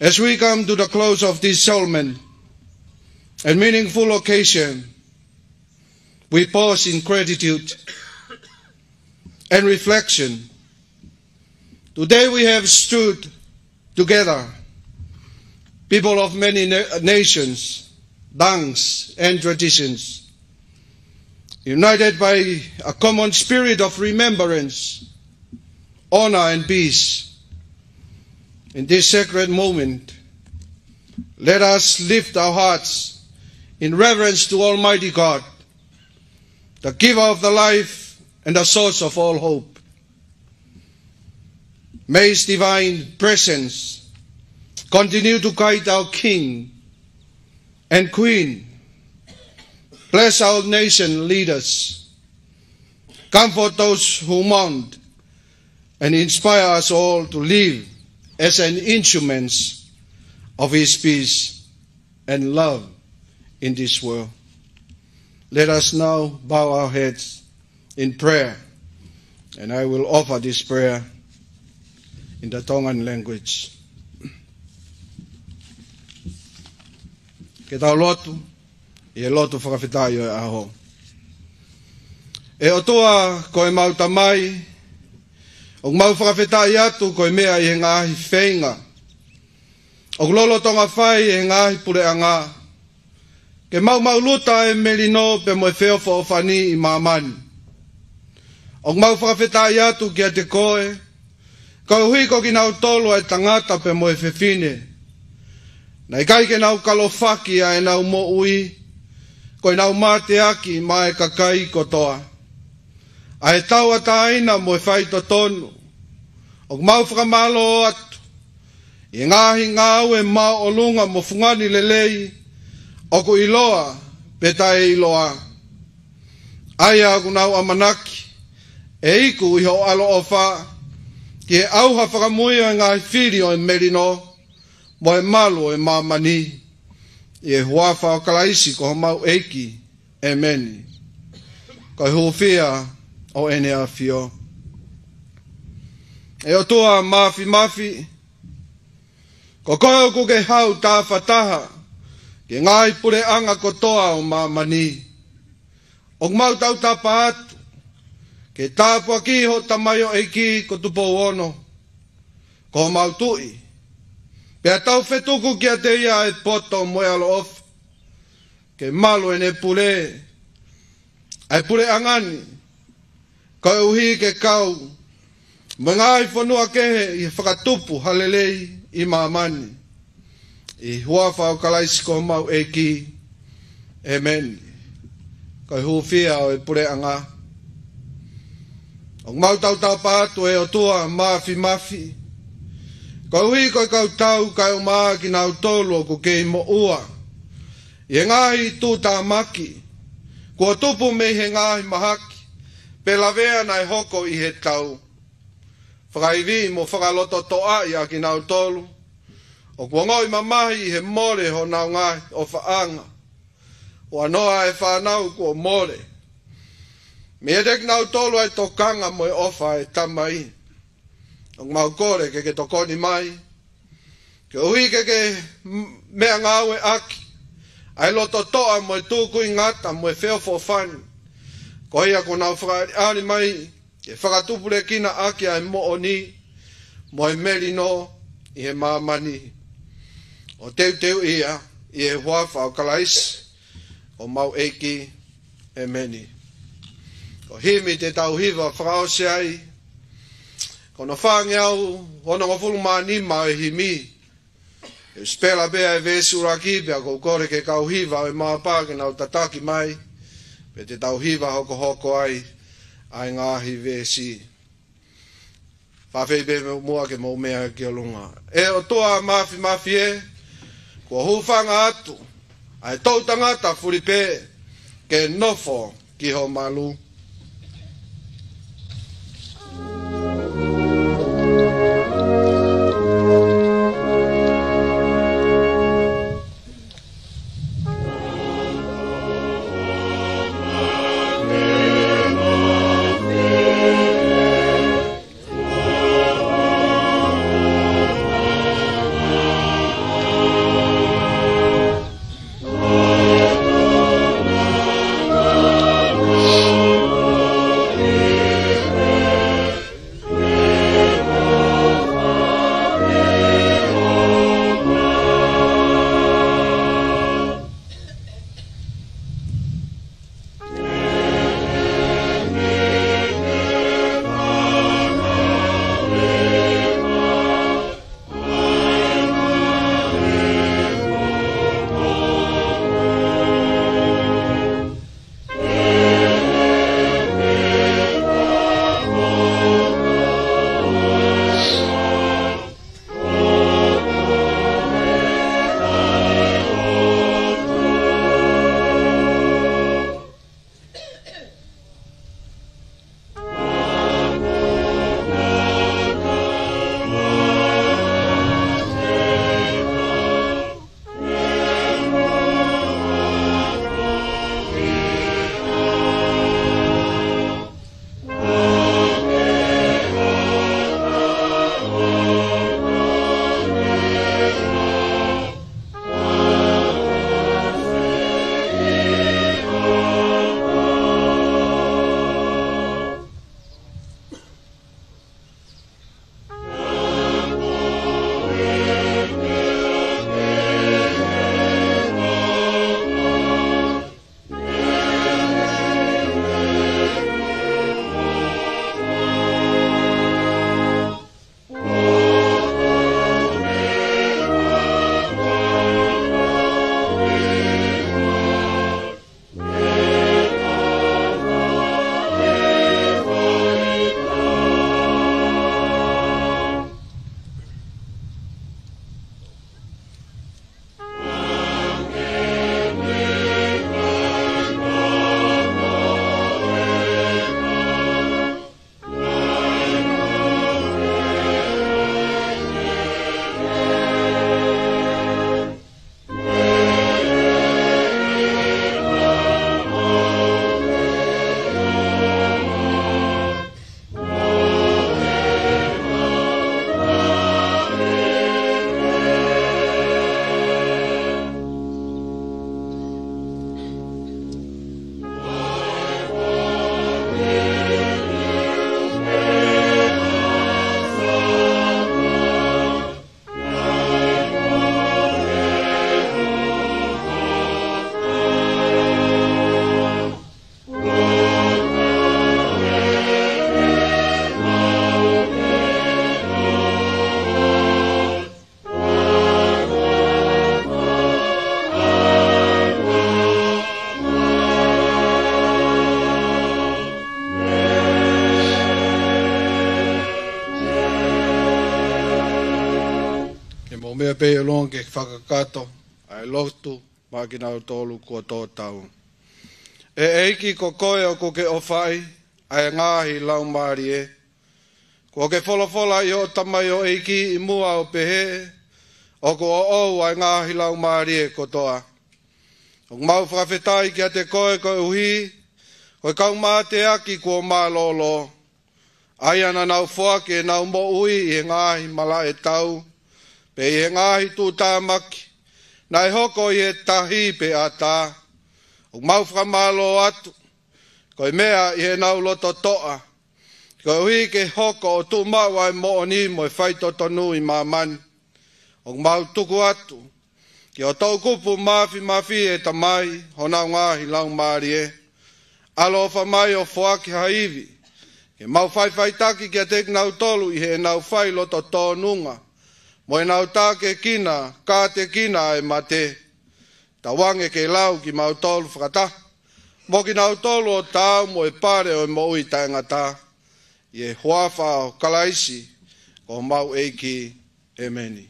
as we come to the close of this solemn and meaningful occasion, we pause in gratitude and reflection. Today we have stood together people of many na-, nations, tongues, and traditions, united by a common spirit of remembrance, honor, and peace. In this sacred moment, let us lift our hearts in reverence to Almighty God, the giver of the life and the source of all hope. May His divine presence continue to guide our King and Queen. Bless our nation leaders. Comfort those who mourn and inspire us all to live as an instruments of His peace and love in this world. Let us now bow our heads in prayer, and I will offer this prayer in the Tongan language. Ke tau lotu, ʻi he lotu fakafetaʻi ʻo e ʻaho. ʻE ʻOtua, ko ʻemau Tamai, ʻoku mau fakafetaʻi atu ko e meʻa ʻi he ngaahi feinga ʻoku lolotonga fai ʻe he ngaahi puleʻanga ke maumau luta e melino pea mo e feʻofoʻofani ʻi māmani. ʻOku mau fakafetaʻi atu kiate koe, koeʻuhi ko kinautolu ʻa e tangata pea mo e fefine naʻe ʻikai ke nau kalofaki ʻa ʻenau moʻui, ko ʻenau mateaki maʻa e kakai kotoa. ʻA e tauʻatāina mo e faitotonu, ʻoku mau fakamālō atu ʻi he ngaahi ngāue māʻolunga mo fungani lelei ʻoku ʻiloa pe taʻeʻiloa, ʻa ia ʻoku nau ʻamanaki ʻe iku ʻi ho ʻaloʻofa ki he ʻauha fakamui ʻo e ngaahi fili ʻo e melino mo e malu ʻo e māmani. ʻI he huafa ʻo Kalaisi ko homau ʻEiki. ʻEmeni. Ko e hūfia ʻo ʻEne ʻAfio. ʻE ʻOtua Māfimafi, ko koe ʻoku ke hau tafataha ki he ngaahi puleʻanga kotoa ʻo māmani. ʻOku mau tautapa atu ke tāpuakiʻi hoʻo tamaioʻeiki ko Tupou Ono, ko homau tuʻi, pea tau fetuku kiate ia ʻa e poto mo e ʻaloʻofa ke malu ʻene pule ʻa e puleʻanga ni, koeʻuhi ke kau mo e ngaahi fonua kehe ʻi he fakatupu ha lelei ʻi māmani. ʻI he huafa ʻo Kalaisi ko homau ʻEiki. ʻEmeni. Ko e hūfia ʻo e puleʻanga. ʻOku mau tautapa atu ʻe ʻOtua Māfimafi, koeʻuhi ko e kau tau kae ʻumaʻā kinautolu ʻoku kei moʻua ʻi he ngaahi tuʻutāmaki kuo tupu mei he ngaahi mahaki pe lavea naʻe hoko ʻi he tau. Fakaivia mo fakalototoʻaʻia kinautolu ʻoku ongoʻi mamahi ʻi he mole honau ngaahi ʻofaʻanga. ʻUanoa e fānau kuo mole meiate kinautolu ʻa e tokanga mo e ʻofa ʻa e Tamai. ʻOku mau kole ke ke tokoni mai, koeʻuhi ke ke m-, meʻangāueʻaki ʻa e lototoʻa mo e tukuingata mo e feʻofoʻofani, ko ia kuo nau fakaʻaliʻali mai ke fakatupulekinaʻaki ʻa e moʻoni mo e melino ʻi he māmani. ʻO teuteuʻi ia ʻi he huafa ʻo Kalaisi ko homau ʻEiki. ʻEmeni. Ko e himi te tau hiva fakaʻosi ai, ko hono fāngeau onongofulu mā nima ʻo e himi. ʻE spela pē ʻa e veesi ʻuluaki pea ʻoku ou kole ki he kau hiva ʻo e māpā ke nau tataki mai, pea te tau hiva hokohoko ai ʻa e ngaahi veesi. Fafei pē muʻa ke mou meʻa ki ʻolunga. ʻE ʻOtua Māfimafi ē, kuo hūfanga atu ʻa e toʻutangata fulipē ke nofo ki ho malu. ʻOmai pē ʻe ʻOtua ke fakakakato ʻa e lotu maʻa kinautolu kuo tō tau. ʻE ʻEiki, ko koe ʻoku ke ʻofaʻi ʻa e ngaahi laumālie. Kuo ke folofola ʻi hoʻo tamaioʻeiki ʻi muʻa ʻo pehē, ʻoku ʻoʻou ʻa e ngaahi laumālie kotoa. ʻOku mau fakafetaʻi kiate koe koeʻuhi ko e kau mateaki kuo mālōlō, ʻa ia naʻa nau foaki ʻenau moʻui ʻi he ngaahi malaʻe tau, pe ʻi he ngaahi tuʻutāmaki naʻe hoko ʻi he tahi pe ʻatā. ʻOku mau fakamālō atu, ko e meʻa ʻi heʻenau loto toʻa, koeʻuhi ke hoko ʻo tuʻumaʻu ʻa e moʻoni mo e faitotonu ʻi māmani. ʻOku mau tuku atu ki ho toʻukupu māfimafi, ʻe Tamai, honau ngaahi laumālie. ʻAloʻofa mai ʻo foaki ha ivi ke mau faʻifaʻitaki kiate kinautolu ʻi heʻenau fai loto tōnunga mo ʻenau tākiekina, kātekina ʻa e mate. Tauange ke lau kimautolu fakataha mo kinautolu ʻo taau mo e pale ʻo e moʻui taʻengata. ʻI he huafa ʻo Kalaisi ko homau ʻEiki. ʻĒmeni.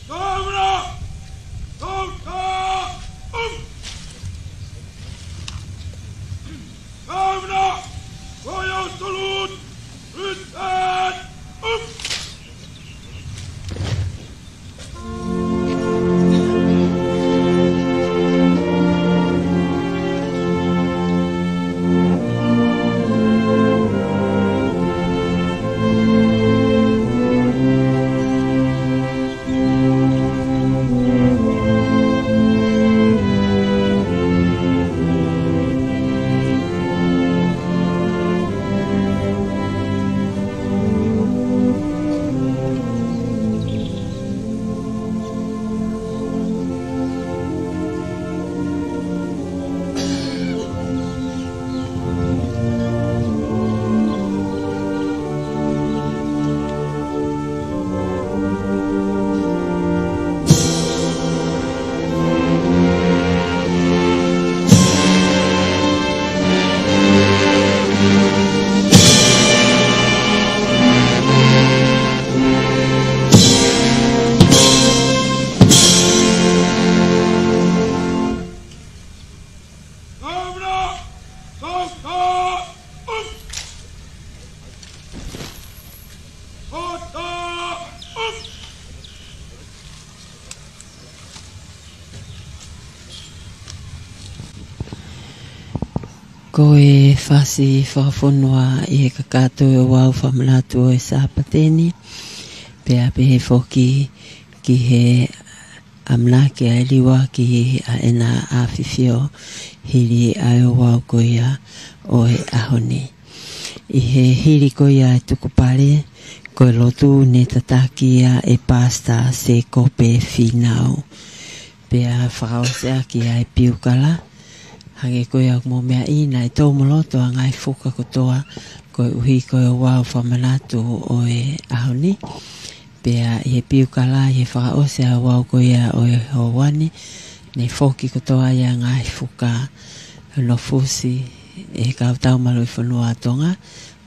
Governor! Governor! Um! Governor! Royal salute! Return! Um! Ko e fasi fakafonua ʻi he kakato ʻo e ouau fakamanatu ʻo e Sāpate ni, pea pehē foki ki he ʻamanaki ʻa e liuaki ʻa ʻEna ʻAfifio hili ʻa e ouau ko ia ʻo e ʻaho ni. ʻI he hili ko ia e tukupale, ko e lotu ne tataki ia ʻe Pastor Sēkope Fīnau. Pea fakaʻosi ʻaki ʻa e piukala, hangē ko ia ʻoku mou meaʻi, naʻe tō mo loto ʻa e ngaahi fuka kotoa, koeʻuhi ko e ouau fakamanatu ʻo e ʻaho ni. Pea ʻi he piukala, ʻi he fakaʻosi ʻa e ouau ko ia ʻo e houa ni, ne foki kotoa ia ʻa e ngaahi fuka, ʻo fusi ʻe he kau tau maluʻi fonua ʻa Tonga,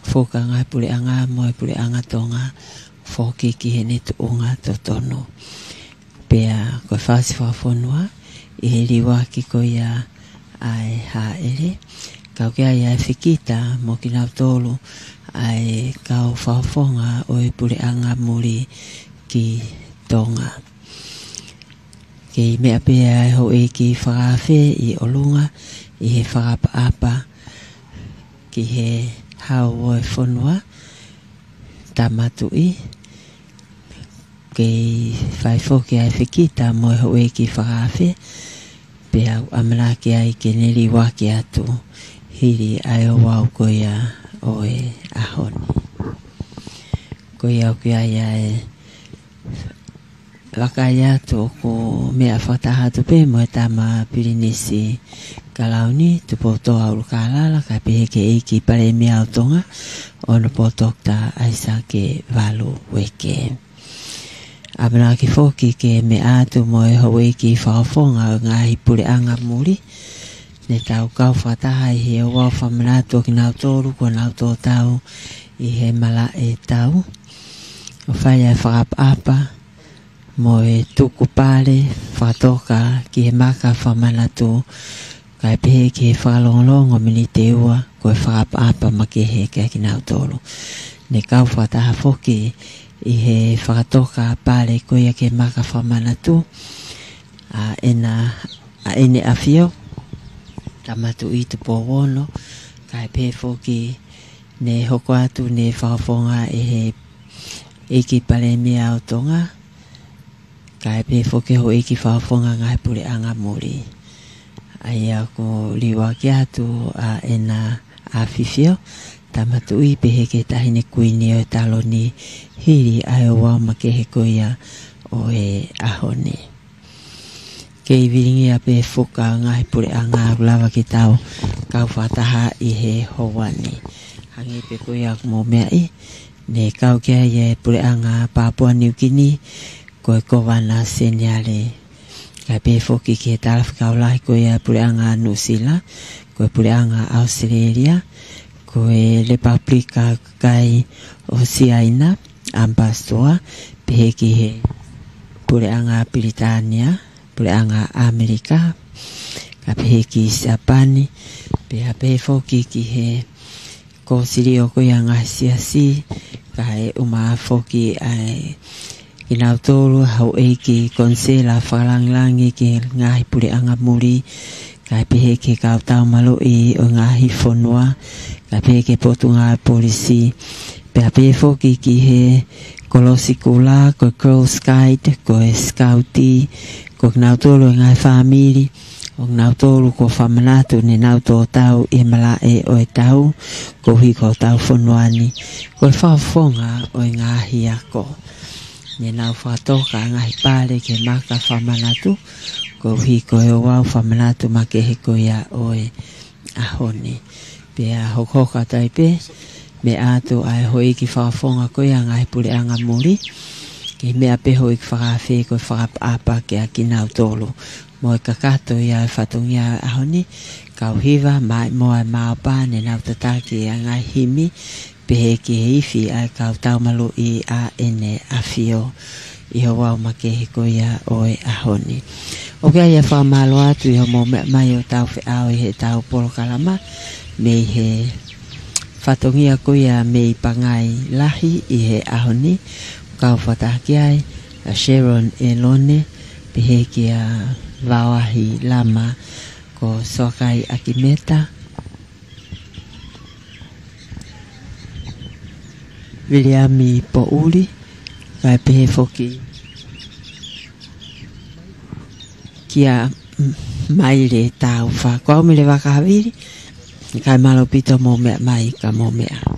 fuka ngaahi puleʻanga mo e puleʻanga Tonga, foki ki heʻene tuʻunga totonu. Pea ko e fasi fakafonua ʻi he liuaki ko ia ʻa e hāʻele, kau ki ai ʻa e fekita mo kinautolu ʻa e kau fakafofonga ʻo e puleʻanga muli ki Tonga. Kei meʻa pē ʻa e houʻeiki fakaafe ʻi ʻolunga ʻi he fakaʻapaʻapa ki he Hau ʻo e fonua, Tama Tuʻi, kei fai foki ʻa e fekita mo e houʻeiki fakaafe, pea ʻoku ʻamanaki ai ke ne liuaki atu hili ʻa e ouau ko ia ʻo e ʻaho ni. Ko ia ʻoku ʻi ai ʻa e Vakai atu ʻoku meʻa fakataha atu pē mo e tama Pilinisi Kalauni Tupoutoʻa ʻUlukālala, kae pehē ki he ʻEiki Palēmia ʻo Tonga, ʻOnopo Toketā ʻAisake Valu Ueke. ʻAmanaki foki ke meʻa atu mo e houʻeiki fakafofonga ʻo e ngaahi puleʻanga muli, ne tau kau fakataha ʻi he ouau fakamanatu ʻo kinautolu kuo nau tō tau ʻi he malaʻe tau, ʻo fai ʻa e fakaʻapaʻapa mo e tukupale fakatoka ki he maka fakamanatu, kae pehē ki he fakalongolongo miniti ʻe ua, ko e fakaʻapaʻapa makehe kia kinautolu. Ne kau fakataha foki ʻi he fakatoka pale ko ia ki he maka fakamanatu, ʻa ʻEna, ʻa ʻEne ʻAfio Tama Tuʻi Tupou Ono, kae pehē foki ne hoko atu ne fakafofonga ʻe he ʻEiki Palēmia ʻo Tonga, kae pehē foki houʻeiki fakafofonga ngaahi puleʻanga muli. ʻA ia ʻoku liuaki atu ʻa ʻEna ʻAfifio Tama Tuʻi pehē ki he Taʻahine Kuini ʻo e Taloni hili ʻa e ouau makehe ko ia ʻo e ʻaho ni. Kei vilingia pē fuka ngaahi puleʻanga ʻoku lava ke tau kau fakataha ʻi he houa ni. Hangē pē ko ia ʻoku mou meaʻi, ne kau ki ai e puleʻanga Papua New Guinea, ko e Kovana Seniale. Kae pehē foki ki he talafekau lahi ko ia puleʻanga Nuʻusila, ko e puleʻanga ʻAositelēlia, ko e Lepupulika Kakai ʻo Siaina, ʻAmipasitoa, pehē ki he puleʻanga Pilitānia, puleʻanga ʻAmelika, kae pehē ki Siapani, pea pehē foki ki he kōsilio ko ia ngaahi siasi, kae ʻumaʻā foki ʻa e kinautolu houʻeiki konisela fakalangilangi ki he ngaahi puleʻanga muli, kae pehē ki he kau taumaluʻi ʻo e ngaahi fonua, kae pehē ki he Potungāue Polisi, pea pehē foki ki he kolosi kula, ko e Girl Scout, ko e Sikauti, ko kinautolu e ngaahi fāmili, ʻo kinautolu kuo fakamanatu ne nau tō tau ʻi he malaʻe ʻo e tau, koeʻuhi ko hotau fonua ni, ko e fakafofonga ʻo e ngaahi ako. Ne nau fakatoka ngaahi pale ki he maka fakamanatu, koeʻuhi ko e ouau fakamanatu makehe ko ia ʻo e ʻaho ni. Pea hokohoko atu ai pē, meʻa atu ʻa e houʻeiki fakafofonga ko ia ngaahi puleʻanga muli, ke meʻa pē houʻeiki fakaafe ko e fakaʻapaʻapa kia kinautolu. Mo e kakato ia e fatongia ʻaho ni, kau hiva, mai mo e maopa, ne nau tataki ʻa e ngaahi himi, pehē ki he ifi ʻa e kau taumaluʻi ʻa ʻEne ʻAfio ʻi he ouau makehe ko ia ʻo e ʻaho ni. ʻOku ʻi ai ʻa e fakamālō atu ʻi hoʻomou meʻa mai ʻo tau feʻao ʻi heʻetau polokalama, mei he fatongia ko ia mei Pangai Lahi ʻi he ʻaho ni, kau fakataha ki ai, ʻa Sharon ʻElone, pehē kia Vaoahi Lama, ko Soakai ʻAkimeta, Viliami Poʻuli, kae pehē foki kia Maile Taufa. Ko au Mele Vakahavili, kae mālō ʻaupito hoʻomou meʻa mai, ka mou meʻa.